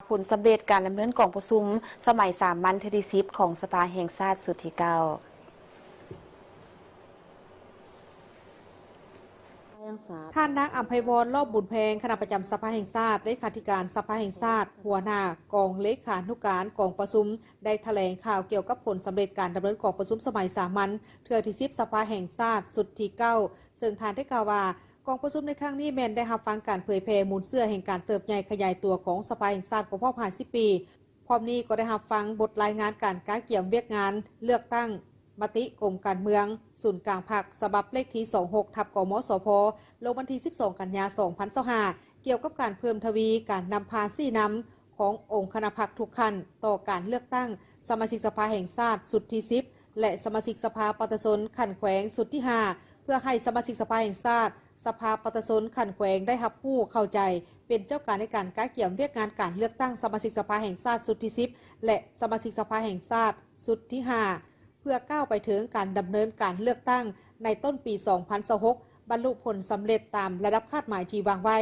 ຜົນສຳເລັດການດຳເນີນກອງປະຊຸມສະໄໝສາມັນເທື່ອທີສິບຂອງສະພາແຫ່ງຊາດຊຸດທີເກົ້າ. ທ່ານນາງ ອຳໄພວອນ ລອບບຸນແພງ ຄະນະປະຈຳສະພາແຫ່ງຊາດ, ເລຂາທິການສະພາແຫ່ງຊາດ, ຫົວໜ້າກອງເລຂານຸການກອງປະຊຸມ ໄດ້ຖະແຫຼງຂ່າວກ່ຽວກັບຜົນສຳເລັດການດຳເນີນກອງປະຊຸມສະໄໝສາມັນເທື່ອທີສິບ ສະພາແຫ່ງຊາດຊຸດທີເກົ້າ ເຊິ່ງທ່ານໄດ້ກ່າວວ່າ ກອງປະຊຸມໃນຄັ້ງນີ້ແມ່ນໄດ້ຮັບຟັງການເຜີຍແຜ່ມູນເຊື້ອແຫ່ງການເຕີບໃຫຍ່ຂະຫຍາຍຕົວຂອງສະພາແຫ່ງຊາດຄົບຮອບຫ້າສິບປີ. ພ້ອມນີ້ກໍໄດ້ຮັບຟັງບົດລາຍງານການກະກຽມວຽກງານເລືອກຕັ້ງ ມະຕິກົມການເມືອງສູນກາງພັກ ສະບັບເລກທີສອງຫົກ ທັບ ກມສພ ລົງວັນທີສິບສອງ ກັນຍາ ສອງພັນຊາວຫ້າ ກ່ຽວກັບການເພີ່ມທະວີການນຳພາຊີ້ນຳຂອງອົງຄະນະພັກທຸກຂັ້ນຕໍ່ການເລືອກຕັ້ງສະມາຊິກສະພາແຫ່ງຊາດຊຸດທີສິບ ແລະ ສະມາຊິກສະພາປະຊາຊົນຂັ້ນແຂວງຊຸດທີຫ້າ ເພື່ອໃຫ້ສະມາຊິກສະພາແຫ່ງຊາດ ສະພາປະຊາຊົນຂັ້ນແຂວງໄດ້ຮັບຮູ້ເຂົ້າໃຈ ເປັນເຈົ້າການໃນການກະກຽມວຽກງານການເລືອກຕັ້ງສະມາຊິກສະພາແຫ່ງຊາດຊຸດທີສິບ ແລະ ສະມາຊິກສະພາແຫ່ງຊາດຊຸດທີຫ້າ ເພື່ອກ້າວໄປເຖິງການດຳເນີນການເລືອກຕັ້ງໃນຕົ້ນປີສອງພັນຊາວຫົກ ບັນລຸຜົນສຳເລັດຕາມລະດັບຄາດໝາຍທີ່ວາງໄວ້.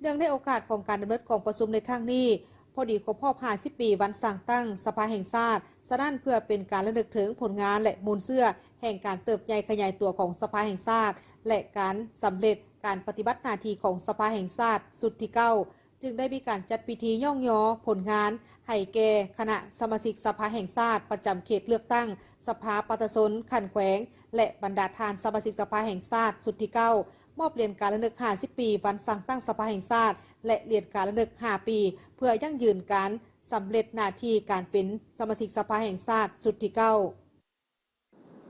ເນື່ອງໃນໂອກາດຂອງການດຳເນີນກອງປະຊຸມໃນຄັ້ງນີ້ ພໍດີຄົບຮອບຫ້າສິບປີວັນສ້າງຕັ້ງສະພາແຫ່ງຊາດ, ສະນັ້ນເພື່ອເປັນການລະນຶກເຖິງຜົນງານ ແລະ ມູນເຊື້ອແຫ່ງການເຕີບໃຫຍ່ຂະຫຍາຍຕົວຂອງສະພາແຫ່ງຊາດ ແລະ ການສຳເລັດການປະຕິບັດໜ້າທີ່ຂອງສະພາແຫ່ງຊາດຊຸດທີເກົ້າ ຈຶ່ງໄດ້ມີການຈັດພິທີຍ້ອງຍໍຜົນງານໃຫ້ແກ່ຄະນະສະມາຊິກສະພາແຫ່ງຊາດປະຈຳເຂດເລືອກຕັ້ງສະພາປະຊາຊົນຂັ້ນແຂວງ ແລະ ບັນດາທ່ານສະມາຊິກສະພາແຫ່ງຊາດຊຸດທີເກົ້າ ມອບຫຼຽນການລະນຶກຫ້າສິບປີວັນສ້າງຕັ້ງສະພາແຫ່ງຊາດ ແລະ ຫຼຽນການລະນຶກຫ້າປີ ເພື່ອຢັ້ງຢືນການສຳເລັດໜ້າທີ່ການເປັນສະມາຊິກສະພາແຫ່ງຊາດຊຸດທີເກົ້າ.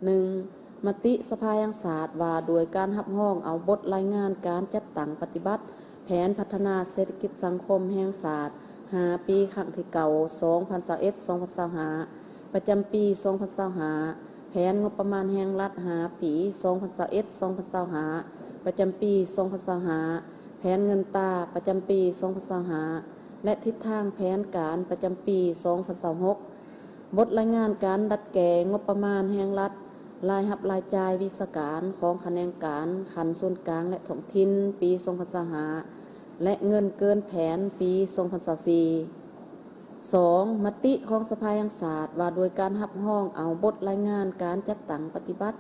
ໜຶ່ງ, ມະຕິສະພາແຫ່ງຊາດວ່າດ້ວຍການຮັບຮອງເອົາບົດລາຍງານການຈັດຕັ້ງປະຕິບັດແຜນພັດທະນາເສດຖະກິດສັງຄົມແຫ່ງຊາດຫ້າປີ ຄັ້ງທີເກົ້າ ສອງພັນຊາວເອັດ ສອງພັນຊາວຫ້າ ປະຈຳປີສອງພັນຊາວຫ້າ, ແຜນງົບປະມານແຫ່ງລັດຫ້າປີ ສອງພັນຊາວເອັດ ສອງພັນຊາວຫ້າ ປະຈຳປີສອງພັນຊາວຫ້າ, ແຜນເງິນຕາປະຈຳປີສອງພັນຊາວຫ້າ ແລະ ທິດທາງແຜນການປະຈຳປີສອງພັນຊາວຫົກ. ບົດລາຍງານການດັດແກ້ງົບປະມານແຫ່ງລັດ, ລາຍຮັບລາຍຈ່າຍວິຊາການຂອງຂະແໜງການຂັ້ນສູນກາງ ແລະ ທ້ອງຖິ່ນ ປີສອງພັນຊາວຫ້າ ແລະ ເງິນເກີນແຜນປີສອງພັນຊາວສີ່. ສອງ, ມະຕິຂອງສະພາແຫ່ງຊາດວ່າດ້ວຍການຮັບຮອງເອົາບົດລາຍງານການຈັດຕັ້ງປະຕິບັດ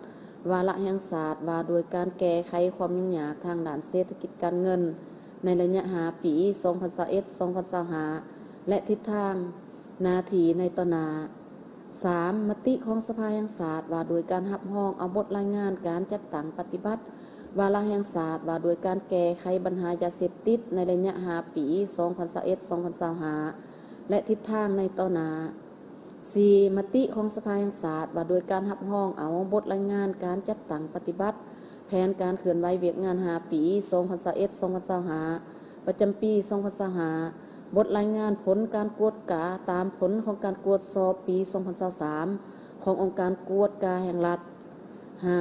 ວາລະແຫ່ງຊາດວ່າດ້ວຍການແກ້ໄຂຄວາມຫຍຸ້ງຍາກທາງດ້ານເສດຖະກິດການເງິນໃນໄລຍະຫ້າປີ ສອງພັນຊາວເອັດ ສອງພັນຊາວຫ້າ ແລະ ທິດທາງໜ້າທີ່ໃນຕໍ່ໜ້າ. ສາມ, ມະຕິຂອງສະພາແຫ່ງຊາດວ່າດ້ວຍການຮັບຮອງເອົາບົດລາຍງານການຈັດຕັ້ງປະຕິບັດວາລະແຫ່ງຊາດວ່າດ້ວຍການແກ້ໄຂບັນຫາຢາເສບຕິດໃນໄລຍະຫ້າປີ ສອງພັນຊາວເອັດ ສອງພັນຊາວຫ້າ ແລະ ທິດທາງໃນຕໍ່ໜ້າ. ສີ່, ມະຕິຂອງສະພາແຫ່ງຊາດວ່າດ້ວຍການຮັບຮອງເອົາບົດລາຍງານການຈັດຕັ້ງປະຕິບັດແຜນການເຄື່ອນໄຫວວຽກງານຫ້າປີ ສອງພັນຊາວເອັດ ສອງພັນຊາວຫ້າ ປະຈຳປີສອງພັນຊາວຫ້າ, ບົດລາຍງານຜົນການກວດກາຕາມຜົນຂອງການກວດສອບປີສອງພັນຊາວສາມ ຂອງອົງການກວດກາແຫ່ງລັດ. ຫ້າ,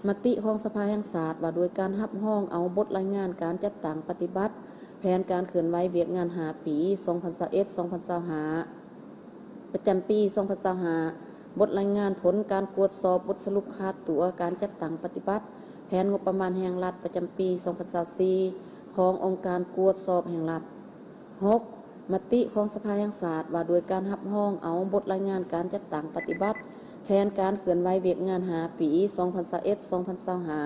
ມະຕິຂອງສະພາແຫ່ງຊາດວ່າດ້ວຍການຮັບຮອງເອົາບົດລາຍງານການຈັດຕັ້ງປະຕິບັດແຜນການເຄື່ອນໄຫວວຽກງານຫ້າປີ ສອງພັນຊາວເອັດ ສອງພັນຊາວຫ້າ ປະຈຳປີສອງພັນຊາວຫ້າ, ບົດລາຍງານຜົນການກວດສອບບົດສະຫຼຸບຄາຕົວການຈັດຕັ້ງປະຕິບັດແຜນງົບປະມານແຫ່ງລັດປະຈຳປີສອງພັນຊາວສີ່ ຂອງອົງການກວດສອບແຫ່ງລັດ. ຫົກ, ມະຕິຂອງສະພາແຫ່ງຊາດວ່າດ້ວຍການຮັບຮອງເອົາບົດລາຍງານການຈັດຕັ້ງປະຕິບັດແຜນການເຄື່ອນໄຫວວຽກງານຫ້າປີ ສອງພັນຊາວເອັດ ສອງພັນຊາວຫ້າ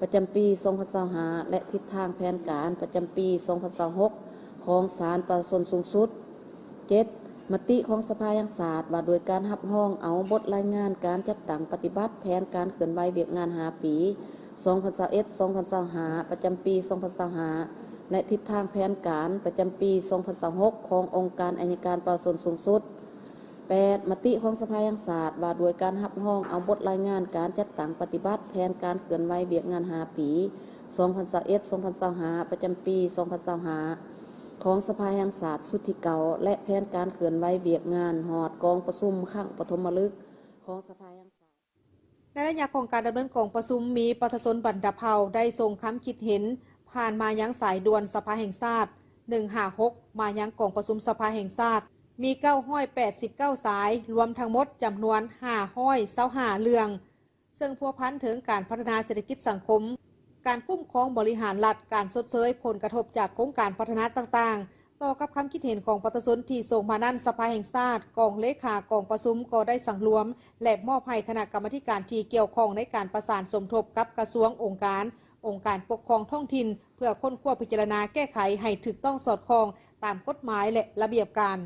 ປະຈຳປີສອງພັນຊາວຫ້າ ແລະ ທິດທາງແຜນການປະຈຳປີສອງພັນຊາວຫົກ ຂອງສານປະຊາຊົນສູງສຸດ. ເຈັດ, ມະຕິຂອງສະພາແຫ່ງຊາດວ່າດ້ວຍການຮັບຮອງເອົາບົດລາຍງານການຈັດຕັ້ງປະຕິບັດແຜນການເຄື່ອນໄຫວວຽກງານຫ້າປີ ສອງພັນຊາວເອັດ ສອງພັນຊາວຫ້າ ປະຈຳປີສອງພັນຊາວຫ້າ ແລະ ທິດທາງແຜນການປະຈຳປີສອງພັນຊາວຫົກ ຂອງອົງການໄອຍະການປະຊາຊົນສູງສຸດ. ແປດ, ມະຕິຂອງສະພາແຫ່ງຊາດວ່າດ້ວຍການຮັບຮອງເອົາບົດລາຍງານການຈັດຕັ້ງປະຕິບັດແຜນການເຄື່ອນໄຫວວຽກງານຫ້າປີ ສອງພັນຊາວເອັດ ສອງພັນຊາວຫ້າ ປະຈຳປີສອງພັນຊາວຫ້າ ຂອງສະພາແຫ່ງຊາດຊຸດທີເກົ້າ ແລະ ແຜນການເຄື່ອນໄຫວວຽກງານຮອດກອງປະຊຸມຄັ້ງປະຖົມມະລຶກຂອງສະພາແຫ່ງຊາດ. ໃນໄລຍະຂອງການດຳເນີນກອງປະຊຸມ, ມີປະຊາຊົນບັນດາເຜົ່າໄດ້ສົ່ງຄຳຄິດເຫັນຜ່ານມາຍັງສາຍດ່ວນສະພາແຫ່ງຊາດ ໜຶ່ງຫ້າຫົກ ມາຍັງກອງປະຊຸມສະພາແຫ່ງຊາດ ມີເກົ້າຮ້ອຍແປດສິບເກົ້າສາຍ, ລວມທັງໝົດຈຳນວນຫ້າຮ້ອຍຊາວຫ້າເລື່ອງ, ເຊິ່ງພົວພັນເຖິງການພັດທະນາເສດຖະກິດສັງຄົມ, ການຄຸ້ມຄອງບໍລິຫານລັດ, ການຊົດເຊີຍຜົນກະທົບຈາກໂຄງການພັດທະນາຕ່າງໆ, ຕໍ່ກັບຄຳຄິດເຫັນຂອງປະຊາຊົນທີ່ສົ່ງມານັ້ນ ສະພາແຫ່ງຊາດ, ກອງເລຂາກອງປະຊຸມກໍໄດ້ສັງລວມ ແລະ ມອບໃຫ້ຄະນະກຳມາທິການທີ່ກ່ຽວຂ້ອງໃນການປະສານສົມທົບກັບກະຊວງ, ອົງການ, ອົງການປົກຄອງທ້ອງຖິ່ນ ເພື່ອຄົ້ນຄວ້າພິຈາລະນາແກ້ໄຂໃຫ້ຖືກຕ້ອງສອດຄ່ອງຕາມກົດໝາຍ ແລະ ລະບຽບການ.